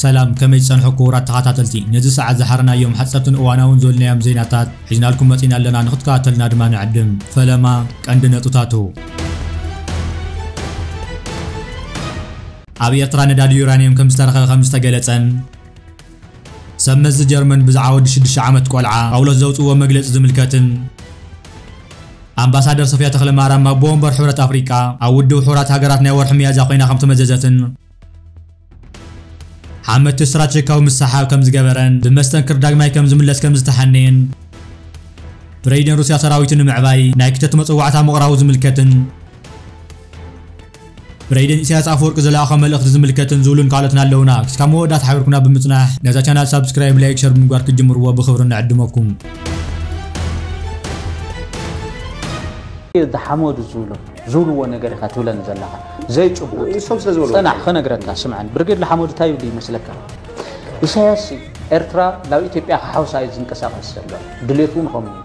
ሰላም፣ ከመይ ጸንሑ ክቡራት ተኸታተልቲ? ነዚ ሰዓት ዝሓረናዮም ሓጸርትን እዋናውን ዝበልናዮም ዜናታት ሒዝናልኩም መጺና ኣለና። ንኽትከታተልና ድማ ንዕድም። ፈለማ ቀንዲ ነጥብታቱ። ኣብ ኤርትራ ነዳዲ ዩራንየም ከም ዝተረኸበ ከም ዝተገለጸን፣ ሰብ መዚ ጀርመን ብዛዕባ ወዲ ሽዱሽተ ዓመት ቆልዓ ጳውሎስ ዘውፅዎ መግለፂ ዝምልከትን፣ ኣምባሳደር ሶፊያ ተኽለማርያም ኣቦ ወንበር ሕብረት ኣፍሪቃ ኣብ ውድብ ሕቡራት ሃገራት ናይ ወርሒ ሚያዝያ ኮይና ከም ተመዘዘትን፣ ሓመቲ ስትራቴጂካዊ ምስሓብ ከም ዝገበረን ብመስተንክር ዳግማይ ከም ዝምለስ ከም ዝተሓነየን፣ ፕሬዚደንት ሩስያ ሰራዊቱ ንምዕባይ ናይ ክተት መፀዋዕታ ምቕራቡ ዝምልከትን፣ ፕሬዚደንት ኢሳያስ ኣፈወርቂ ዝለኣኾ መልእኽቲ ዝምልከትን ዝብሉን ካልኦትን ኣለውና። ክስካብ መወዳእታ ሓቢርኩና ብምጽናሕ ነዛ ቻናል ሳብስክራይብ፣ ላይክ፣ ሸር ብምግባር ክትጅምርዎ ብኽብሪ ንዕድመኩም። ዝሓመዱ ዝብሎ ዝብልዎ ነገር ኢኻ ትብለኒ ዘለኻ ዘይጭቡጥ። ንሶም ስለ ዝበሉ ጽናሕ ክነግረካ፣ ስምዓኒ። ብርጌድ ንሓመዱ እንታይ ይብል ይመስለካ? ኢሳያስ ኤርትራ ናብ ኢትዮጵያ ክሓውሳ እዩ ዝንቀሳቐስ ዘሎ። ድሌቱ እውን ከምኡ እዩ።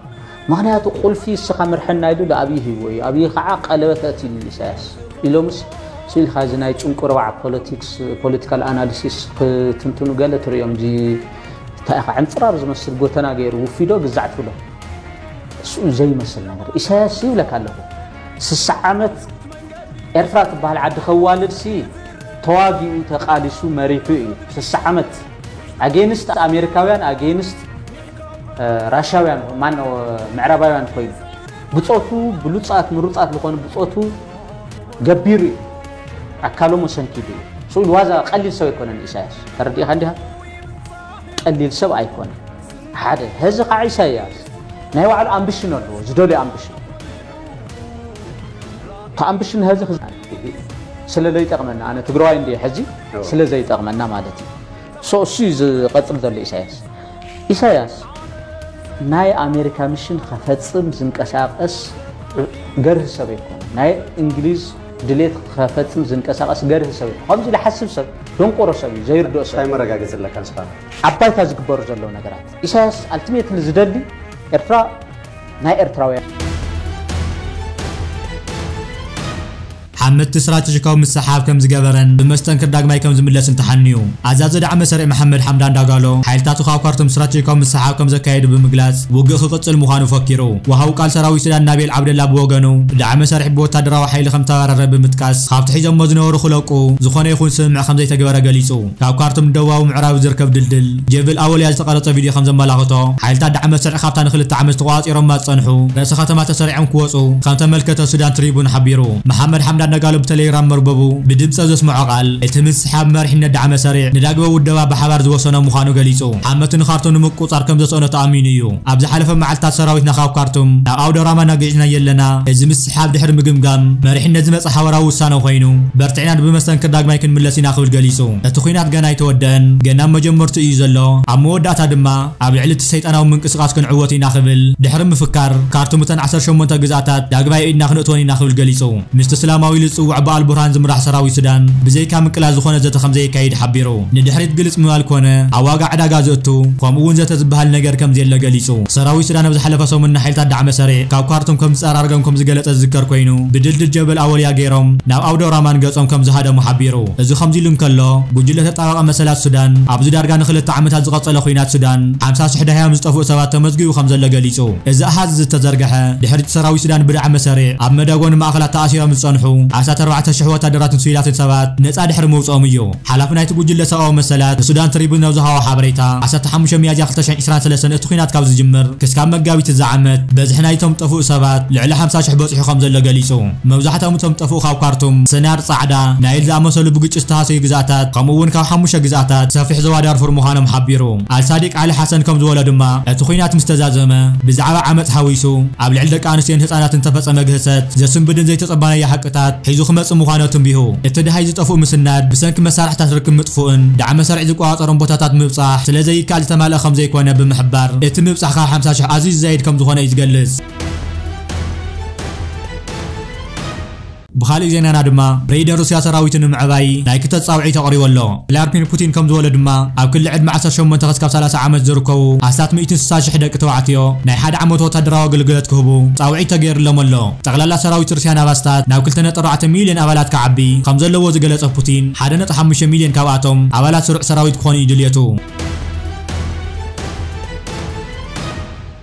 ምኽንያቱ ቁልፊ እስኻ ምርሐና ኢሉ ንኣብዪ ሂብዎ እዩ። ኣብዪ ከዓ ቀለበት ኣእትዩሉ ኢሳያስ ኢሎምስ ስኢልካ እዚ ናይ ጭንቁርባዕ ፖለቲክስ፣ ፖለቲካል ኣናሊሲስ ክትንትኑ ገለ ትርእዮም። እዚ እንታይ ኢኻ ዕንጽራር ዝመስል ጎተና ገይሩ ውፊዶ ግዛዕ ትብሎ። እሱ ዘይመስል ነገር ኢሳያስ ይብለካ ኣለኹ። ስሳ ዓመት ኤርትራ ትበሃል ዓዲ ከዋልድ ሲ ተዋጊኡ ተቃሊሱ መሪሑ እዩ። ስሳ ዓመት ኣጌንስት ኣሜሪካውያን ኣጌንስት ራሻውያን ማን ምዕራባውያን ኮይኑ ብጾቱ ብሉጻት ምሩጻት ዝኾኑ ብጾቱ ገቢሩ እዩ። ኣካሎም ሰንኪዱ እዩ። ስኡ ዋዛ ቀሊል ሰብ ኣይኮነን ኢሳያስ። ተረዲእካ እንዲኻ? ቀሊል ሰብ ኣይኮነን። ሓደ። ሕዚ ከዓ ኢሳያስ ናይ ባዕሉ ኣምብሽን ኣለዎ፣ ዝደልዮ ኣምብሽን። እቲ ኣምብሽን ሕዚ ክዝ- ስለ ዘይጠቕመና፣ ኣነ ትግራዋይ እንዲ ሕዚ ስለ ዘይጠቕመና ማለት እዩ። ሶ እሱ እዩ ዝቐጽል ዘሎ ኢሳያስ። ኢሳያስ ናይ ኣሜሪካ ሚሽን ከፈጽም ዝንቀሳቐስ ገርህ ሰብ ኣይኮነ። ናይ እንግሊዝ ድሌት ከፈጽም ዝንቀሳቐስ ገርህ ሰብ እዩ። ከምዚ ዝሓስብ ሰብ ደንቆሮ ሰብ እዩ፣ ዘይርድኦ ሰብ እንታይ እዩ። መረጋገጽ ኣለካ ንስኻ? ኣብ ባይታ ዝግበሩ ዘለዉ ነገራት ኢሳያስ ኣልቲሜትሊ ዝደሊ ኤርትራ ናይ ኤርትራውያን ሓመቲ ስትራቴጂካዊ ምስሓብ ከም ዝገበረን ብመስተንክር ዳግማይ ከም ዝምለስን ተሓንዩ። ኣዛዚ ዳዕመ ሰሪዕ መሓመድ ሓምዳን ዳጋሎ ሓይልታቱ ካብ ካርቱም ስትራቴጂካዊ ምስሓብ ከም ዘካየዱ ብምግላጽ ውግእ ክቕጽል ምዃኑ ፈኪሩ። ወሃዊ ቃል ሰራዊት ሱዳን ናቤል ዓብደላ ብወገኑ ዳዕመ ሰሪዕ ብወታደራዊ ሓይሊ ከም ተባረረ ብምጥቃስ ካብቲ ሒዞሞ ዝነበሩ ክለቁ ዝኾነ ይኹን ስምምዕ ከም ዘይተግበረ ገሊጹ። ካብ ካርቱም ደቡባዊ ምዕራብ ዝርከብ ድልድል ጀብል ኣወልያ ዝተቐረጸ ቪድዮ ከም ዘመላኽቶ ሓይልታት ዳዕመ ሰሪዕ ካብታ ንክልተ ዓመት ተቋጺሮማ ዝጸንሑ ርእሰ ከተማ ተሰሪዖም ክወጹ ከም ተመልከተ ሱዳን ትሪቡን ሓቢሩ። መሓመድ ሓምዳን ደጋሎ ብቴሌግራም መርበቡ ብድምጸ ዘስምዖ ቃል፣ እቲ ምስሓብ መሪሕነት ዳዕመ ሰሪዕ ንዳግመ ውደባ ብሓባር ዝወሰኖ ምዃኑ ገሊጹ። ሓመቲ ንካርቱም ንምቁጻር ከም ዘስእኖ ተኣሚኑ እዩ። ኣብ ዝሓለፈ መዓልታት ሰራዊትና ካብ ካርቱም ናብ ኣውደ ራማና ግዒዝና የለና። እዚ ምስሓብ ድሕሪ ምግምጋም መሪሕነት ዝመጸ ሓበራዊ ውሳነ ኮይኑ፣ በርቲዕና ብመስተንክር ዳግማይ ክንምለስ ኢና ክብል ገሊጹ። እቲ ኲናት ገና ኣይተወደአን፣ ገና መጀመርቱ እዩ ዘሎ። ኣብ መወዳእታ ድማ ኣብ ልዕሊ እቲ ሰይጣናዊ ምንቅስቓስ ክንዕወት ኢና ክብል ድሕሪ ምፍካር፣ ካርቱም እተን ዓሰርተ ሸሞንተ ግዝኣታት ዳግማይ ኢድና ክነእትወን ኢና ክብል ገሊጹ። ምስቲ እስላማዊ ኢሉ ዝጽውዕ ብኣል ቡርሃን ዝምራሕ ሰራዊት ሱዳን ብዘይካ ምቅላስ ዝኾነ ዘተ ከም ዘየካይድ ሓቢሩ። ንድሕሪት ግልጽ ምባል ኮነ ኣብ ዋጋ ዕዳጋ ዘእቱ ከምኡ እውን ዘተ ዝበሃል ነገር ከም ዘየለ ገሊጹ። ሰራዊት ሱዳን ኣብ ዝሓለፈ ሰሙን ንሓይልታት ዳዕመ ሰሪዕ ካብ ካርቱም ከም ዝጸራርገም ከም ዝገለጸ ዝዝከር ኮይኑ፣ ብድልድል ጀበል ኣወልያ ገይሮም ናብ ኣውደ ራማን ገጾም ከም ዝሃደሙ ሓቢሩ። እዚ ከምዚ ኢሉ እንከሎ፣ ጉጅለ ተጣባቂ መሰላት ሱዳን ኣብዚ ዳርጋ ንክልተ ዓመታት ዝቐጸለ ኲናት ሱዳን ሓምሳ ሽሕ ደሃዮም ዝጠፍኡ ሰባት ተመዝጊቡ ከም ዘሎ ገሊጹ። እዚ ኣሃዝ ዝተዘርግሐ ድሕሪ እቲ ሰራዊት ሱዳን ብዳዕመ ሰሪዕ ኣብ መዳጎኒ ማእከላት ተኣሲሮም ዝጸንሑ ኣስታት ኣርባዕተ ሽሕ ወታደራትን ሲቪላትን ሰባት ነጻ ድሕሪ ምውጽኦም እዩ። ሓላፊ ናይቲ ጉጅለ ሰብኣዊ መሰላት ንሱዳን ትሪቡን ኣብ ዝሃቦ ሓበሬታ፣ ዓሰርተ ሓሙሽተ ሚያዝያ ክልተ ሽሕን ዕስራን ሰለስተን እቲ ኲናት ካብ ዝጅምር ክስካብ መጋቢት እዚ ዓመት በዝሒ ናይቶም ጠፍኡ ሰባት ልዕሊ ሓምሳ ሽሕ በጺሑ ከም ዘሎ ገሊጹ። መብዛሕትኦም እቶም ጠፍኡ ካብ ካርቱም፣ ሰናር፣ ጻዕዳ ናይል ዝኣመሰሉ ብግጭት ዝተሃሰዩ ግዝኣታት ከምኡ እውን ካብ ሓሙሽተ ግዝኣታት ሰፊሕ ዞባ ዳርፉር ምዃኖም ሓቢሩ። ኣልሳዲቅ ዓሊ ሓሰን ከም ዝበሎ ድማ እቲ ኲናት ምስ ተዛዘመ ብዛዕባ ዓመጽ ሓዊሱ ኣብ ልዕሊ ደቂ ኣንስትዮን ህጻናትን ዝተፈጸመ ግህሰት ዘስንብድን ዘይተጸባናዮ ሓቅታት ሒዙ ክመጽእ ምዃኑ ኣትንቢሁ። እቲ ደሃይ ዝጠፍኡ ምስናድ ብሰንኪ መሳርሕታት ርክብ ምጥፍኡን ዳዕመ ሰርዒ ዝቆጻጸሮን ቦታታት ምብጻሕ ስለ ዘይከኣል ዝተማልአ ከም ዘይኮነ ብምሕባር፣ እቲ ምብጻሕ ካብ ሓምሳ ሽሕ ኣዝዩ ዝዛይድ ከም ዝኾነ እዩ ዝገልጽ። ብኻሊእ ዜናና ድማ፣ ፕሬዚደንት ሩስያ ሰራዊቱ ንምዕባይ ናይ ክተት ጻውዒት ኣቕሪቡ ኣሎ። ቭላድሚር ፑቲን ከም ዝበሎ ድማ፣ ኣብ ክሊ ዕድመ ዓሰርተ ሸሞንተ ክሳብ ሰላሳ ዓመት ዝርከቡ ኣስታት ሚእትን ስሳን ሽሕ ደቂ ተባዕትዮ ናይ ሓደ ዓመት ወታደራዊ ኣገልግሎት ክህቡ ጻውዒት ተገይሩሎም ኣሎ። ጠቕላላ ሰራዊት ሩስያ ናብ ኣስታት ናብ ክልተ ነጥቢ ኣርባዕተ ሚልዮን ኣባላት ክዓቢ ከም ዘለዎ ዝገለጸ ፑቲን፣ ሓደ ነጥቢ ሓሙሽተ ሚልዮን ካብኣቶም ኣባላት ስሩዕ ሰራዊት ክኾኑ እዩ ድልየቱ።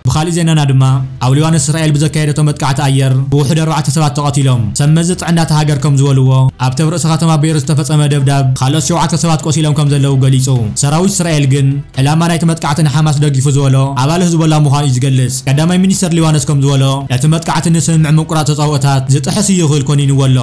ብኻሊእ ዜናና ድማ፣ ኣብ ሊባኖስ እስራኤል ብዘካየደቶ መጥቃዕቲ ኣየር ብውሑድ ኣርባዕተ ሰባት ተቐቲሎም። ሰብ መዚ ጥዕና እታ ሃገር ከም ዝበልዎ፣ ኣብቲ ኣብ ርእሲ ከተማ ቤይሩት ዝተፈጸመ ደብዳብ ካልኦት ሸውዓተ ሰባት ቆሲሎም ከም ዘለዉ ገሊጹ። ሰራዊት እስራኤል ግን፣ ዕላማ ናይቲ መጥቃዕቲ ንሓማስ ደጊፉ ዝበሎ ኣባል ህዝቦላ ምዃኑ እዩ ዝገልጽ። ቀዳማይ ሚኒስተር ሊባኖስ ከም ዝበሎ፣ እቲ መጥቃዕቲ ንስምምዕ ምቁራጽ ተጻብኦታት ዝጥሕስ እዩ ክብል ኮኒንዎ ኣሎ።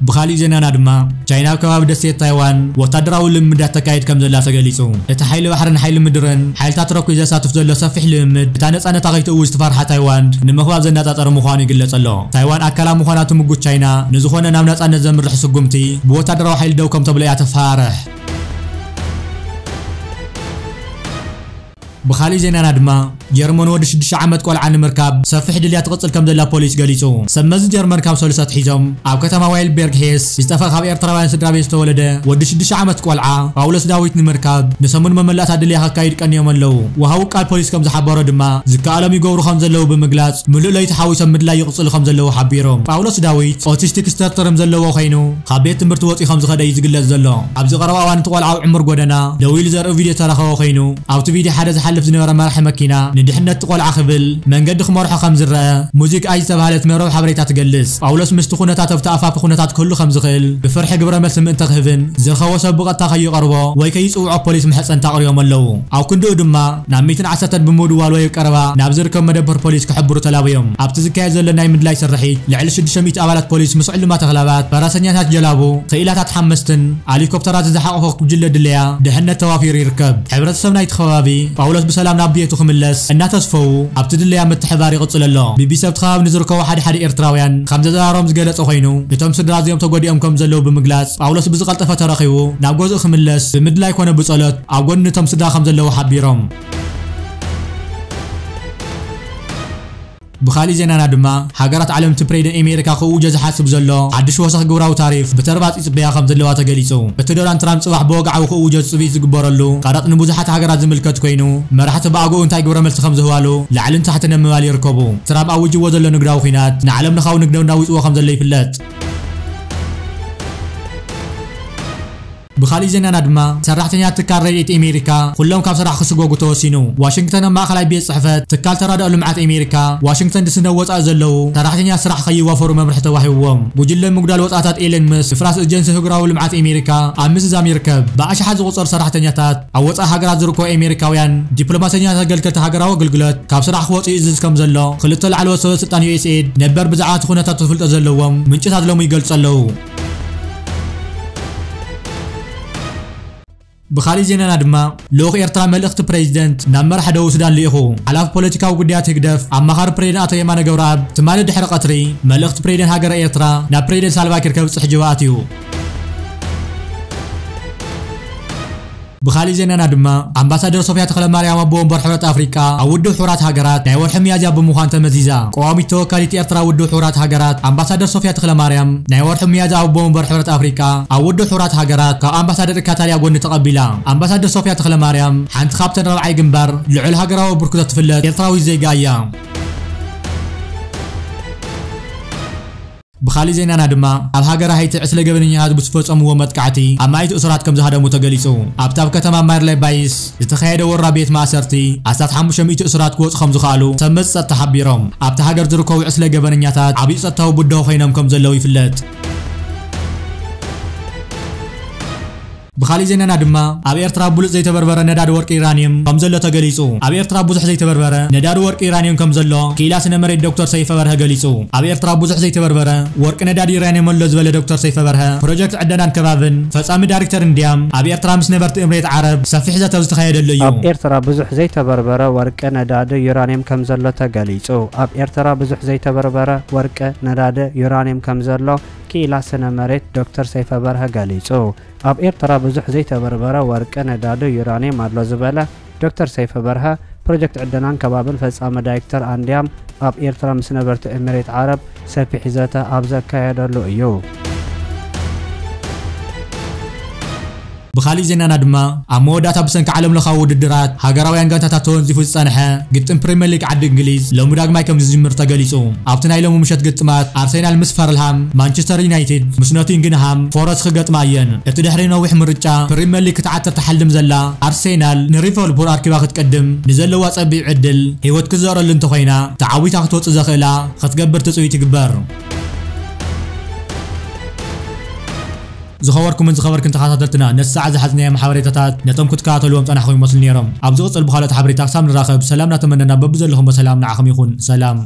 ብኻሊእ ዜናና ድማ፣ ቻይና ኣብ ከባቢ ደሴት ታይዋን ወታደራዊ ልምምዳት ተካይድ ከም ዘላ ተገሊጹ። እቲ ሓይሊ ባሕርን ሓይሊ ምድርን ሓይልታት ረኩ ዘሳትፍ ዘሎ ሰፊሕ ልምምድ፣ እታ ነጻነታ ከይትእውጅ ትፈርሓ ታይዋን ንምኽባብ ዘነጻጸረ ምዃኑ ይግለጽ ኣሎ። ታይዋን ኣካላ ምዃና ትምጉት ቻይና፣ ንዝኾነ ናብ ነጻነት ዘምርሕ ስጉምቲ ብወታደራዊ ሓይሊ ደው ከም ተብሎ እያ ተፈራርሕ። ብኻሊእ ዜናና ድማ፣ ጀርመን ወዲ ሽዱሽተ ዓመት ቆልዓ ንምርካብ ሰፊሕ ድልያ ትቕጽል ከም ዘላ ፖሊስ ገሊጹ። ሰብ መዚ ጀርመን ካብ ሰሉስ ኣትሒዞም ኣብ ከተማ ዋይልበርግ ሄስ ዝጠፍአ ካብ ኤርትራውያን ስድራ ቤት ዝተወለደ ወዲ ሽዱሽተ ዓመት ቆልዓ ጳውሎስ ዳዊት ንምርካብ ንሰሙን መመላእታ ድልያ ከካይድ ቀንዮም ኣለዉ። ወሃቡ ቃል ፖሊስ ከም ዝሓበሮ ድማ፣ ዝከኣሎም ይገብሩ ከም ዘለዉ ብምግላጽ፣ ምሉእ ለይቲ ሓዊሶም ምድላይ ይቕጽሉ ከም ዘለዉ ሓቢሮም። ጳውሎስ ዳዊት ኦቲስቲክ ስፐክትረም ዘለዎ ኮይኑ፣ ካብ ቤት ትምህርቲ ወጺኡ ከም ዝኸደ እዩ ዝግለጽ ዘሎ። ኣብዚ ቀረባ እዋን እቲ ቆልዓ ኣብ ዕሙር ጎደና ደው ኢሉ ዘርኢ ቪድዮ ዝተረኸበ ኮይኑ፣ ኣብቲ ቪድዮ ሓደ ዝሓልፍ ዝነበረ መራሒ መኪና ንድሕነት እቲ ቆልዓ ክብል መንገዲ ክመርሖ ከም ዝረአ ሙዚክ ኣይ ዝተባህለት መርበብ ሓበሬታ ትገልጽ። ጳውሎስ ምስቲ ኩነታት ኣብቲ ኣፋፊ ኩነታት ክህሉ ከም ዝኽእል፣ ብፍርሒ ግብረ መልሲ ምእንቲ ክህብን ዝረኸቦ ሰብ ብቐጥታ ከይቐርቦ ወይ ከይጽውዖ ፖሊስ ምሕጸንታ ኣቕሪቦም ኣለዉ። ኣብ ክንድኡ ድማ ናብ ሚእትን ዓሰርተን ብምድዋል ወይ ቀረባ ናብ ዝርከብ መደበር ፖሊስ ክሕብሩ ተላብዮም። ኣብቲ ዝካየድ ዘሎ ናይ ምድላይ ስርሒት ልዕሊ ሽዱሽተ ሚእቲ ኣባላት ፖሊስ ምስ ዕሉማት ኣኽላባት፣ ፈረሰኛታት ጀላቡ፣ ክኢላታት ሓመስትን ኣሊኮፕተራት ዝሓቖፈ ጉጅለ ድለያ ድሕነት ተዋፊሩ ይርከብ። ሕብረተሰብ ናይቲ ከባቢ ጳውሎስ ብሰላም ናብ ቤቱ ክምለስ እናተስፈዉ ኣብቲ ድለያ ምትሕባር ይቕጽል ኣሎ። ቢቢሲ ኣብቲ ከባቢ ንዝርከቡ ሓደ ሓደ ኤርትራውያን ከም ዘዘራረቦም ዝገለጸ ኮይኑ፣ እቶም ስድራ እዚኦም ተጎዲኦም ከም ዘለዉ ብምግላጽ፣ ጳውሎስ ብዝቐልጠፈ ተረኺቡ ናብ ገዝኡ ክምለስ ብምድላይ ኮነ ብጸሎት ኣብ ጎኒ እቶም ስድራ ከም ዘለዉ ሓቢሮም። ብኻሊእ ዜናና ድማ፣ ሃገራት ዓለም እቲ ፕሬዚደንት ኣሜሪካ ክእውጆ ዝሓስብ ዘሎ ሓድሽ ወሰኽ ግብራዊ ታሪፍ ብተርባጽ ይጽበያ ከም ዘለዋ ተገሊጹ። እቲ ዶናልድ ትራምፕ ጽባሕ ብወግዓዊ ክእውጆ ጽብይት ዝግበረሉ ቀረጥ ንብዙሓት ሃገራት ዝምልከት ኮይኑ፣ መራሕቲ ብኣግኡ እንታይ ግብረ መልሲ ከም ዝህባሉ ላዕልን ታሕትን ኣብ ምባል ይርከቡ። ትራምፕ ኣዊጅዎ ዘሎ ንግዳዊ ኲናት ንዓለም ለኻዊ ንግዲ ኣናዊጽዎ ከም ዘሎ ይፍለጥ። ብኻሊእ ዜናና ድማ፣ ሰራሕተኛታት ትካል ረድኤት ኣሜሪካ ኩሎም ካብ ስራሕ ክስጎጉ ተወሲኑ። ዋሽንግተን ኣብ ማእኸላይ ቤት ጽሕፈት ትካል ተራድኦ ልምዓት ኣሜሪካ ዋሽንግተን ዲሲ ነወጻኢ ዘለዉ ሰራሕተኛታት ስራሕ ከይዋፈሩ መምርሒ ተዋሂብዎም። ጉጅለ ምጉዳል ወጻእታት ኤለን መስክ፣ ፍራስ ኤጀንሲ ህጉራዊ ልምዓት ኣሜሪካ ኣብ ምዝዛም ይርከብ። ብኣሽሓት ዝቑጸሩ ሰራሕተኛታት ኣብ ወጻኢ ሃገራት ዝርከቡ ኣሜሪካውያን ዲፕሎማሰኛታት ኣገልገልቲ ሃገራዊ ኣገልግሎት ካብ ስራሕ ክወጹ ይእዝዝ ከም ዘሎ ክልተ ላዕለዎት ሰበ ስልጣን ዩ ኤስ ኤድ ነበር ብዛዕባ እቲ ኩነታት ትፍልጦ ዘለዎም ምንጭታት ሎሚ ይገልጹ ኣለዉ። ብኻሊእ ዜናና ድማ፣ ልኡኽ ኤርትራ መልእኽቲ ፕሬዚደንት ናብ መራሒ ደቡብ ሱዳን ልኢኹ። ሓላፊ ፖለቲካዊ ጉዳያት ህግደፍ፣ ኣማኻሪ ፕሬዚደንት ኣቶ የማነ ገብረኣብ፣ ትማሊ ድሕሪ ቀትሪ፣ መልእኽቲ ፕሬዚደንት ሃገረ ኤርትራ ናብ ፕሬዚደንት ሳልቫኪር ከብጽሕ ጅባኣት እዩ። ብኻሊእ ዜናና ድማ፣ ኣምባሳደር ሶፊያ ተኽለማርያም ኣቦ ወንበር ሕብረት ኣፍሪቃ ኣብ ውድብ ሕቡራት ሃገራት ናይ ወርሒ ሚያዝያ ብምዃን ተመዚዛ። ቀዋሚት ተወካሊት ኤርትራ ውድብ ሕቡራት ሃገራት ኣምባሳደር ሶፊያ ተኽለማርያም ናይ ወርሒ ሚያዝያ ኣቦ ወንበር ሕብረት ኣፍሪቃ ኣብ ውድብ ሕቡራት ሃገራት ካብ ኣምባሳደር ኢካታርያ ጎኒ ተቐቢላ። ኣምባሳደር ሶፊያ ተኽለማርያም ሓንቲ ካብተን ራብዓይ ግንባር ልዑል ሃገራዊ ኣበርክቶ ትፍለጥ ኤርትራዊት ዜጋ እያ። ብኻሊእ ዜናና ድማ፣ ኣብ ሃገረ ሃይቲ ዕስለ ገበነኛታት ብዝፈጸምዎ መጥቃዕቲ ኣማኢት እሱራት ከም ዝሃደሙ ተገሊጹ። ኣብቲ ኣብ ከተማ ማርሌ ባይስ ዝተኻየደ ወራ ቤት ማእሰርቲ ኣስታት ሓሙሽተ ሚእቲ እሱራት ክወጹ ከም ዝኸኣሉ ሰብ መዚ ጸጥታ ሓቢሮም። ኣብቲ ሃገር ዝርከቡ ዕስለ ገበነኛታት ዓብዪ ጸጥታዊ ብድሆ ኮይኖም ከም ዘለዉ ይፍለጥ። ብኻሊእ ዜናና ድማ፣ ኣብ ኤርትራ ብሉጽ ዘይተበርበረ ነዳዲ ወርቂ ዩራንየም ከም ዘሎ ተገሊጹ። ኣብ ኤርትራ ብዙሕ ዘይተበርበረ ነዳዲ ወርቂ ዩራንየም ከም ዘሎ ክኢላ ስነ መሬት ዶክተር ሰይፈ በርሀ ገሊጹ። ኣብ ኤርትራ ብዙሕ ዘይተበርበረ ወርቂ ነዳዲ ዩራንየም ኣሎ ዝበለ ዶክተር ሰይፈ በርሀ፣ ፕሮጀክት ዕደናን ከባብን ፈጻሚ ዳይሬክተር እንድያም ኣብ ኤርትራ ምስ ነበርቲ እምሬት ዓረብ ሰፊሕ ዘተ ኣብ ዝተኻየደሉ እዩ። ኣብ ኤርትራ ብዙሕ ዘይተበርበረ ወርቂ ነዳዲ ዩራንየም ከም ዘሎ ተገሊጹ። ኣብ ኤርትራ ብዙሕ ዘይተበርበረ ወርቂ ነዳዲ ዩራንየም ከም ዘሎ ክኢላ ስነ መሬት ዶክተር ሰይፈ በርሀ ገሊጹ። ኣብ ኤርትራ ብዙሕ ዘይተበርበረ ወርቂ ነዳዲ ዩራንየም ኣሎ ዝበለ ዶክተር ሰይፈ በርሀ፣ ፕሮጀክት ዕደናን ከባብን ፈጻሚ ዳይሬክተር ኣንድያም ኣብ ኤርትራ ምስ ነበርቲ ኤሚሬት ዓረብ ሰፊሕ ዘተ ኣብ ዘካየደሉ እዩ። ብኻሊእ ዜናና ድማ ኣብ መወዳእታ ብሰንኪ ዓለምለኻዊ ውድድራት ሃገራውያን ጋንታታት ተወንዚፉ ዝጸንሐ ግጥም ፕሪምየር ሊግ ዓዲ እንግሊዝ ሎሚ ዳግማይ ከም ዝጅምር ተገሊጹ። ኣብቲ ናይ ሎሚ ምሸት ግጥማት ኣርሴናል ምስ ፈርልሃም፣ ማንቸስተር ዩናይትድ ምስ ኖቲንግንሃም ፎረስት ክገጥማ እየን። እቲ ድሕሪ ነዊሕ ምርጫ ፕሪምየር ሊግ ክትዓትር ትሓልም ዘላ ኣርሴናል ንሊቨርፑል ኣርኪባ ክትቀድም ንዘለዋ ጸቢብ ዕድል ህይወት ክትዘረሉ እንተኾይና ተዓዊታ ክትወጽእ ዘኽእላ ክትገብር ትጽቢት ይግበር። ዝኸበርኩምን ዝኸበርክን ተኸታተልትና ነቲ ሰዓት ዝሓዝናዮም ሓበሬታታት ነቶም ክትከታተልዎም ጸናሕኩም ይመስሉ ነይሮም። ኣብ ዝቕጽል ብኻልኦት ሓበሬታ ክሳብ ንራኸብ ሰላም እናተመነና በብዘለኹም በሰላም ንዓኹም ይኹን። ሰላም።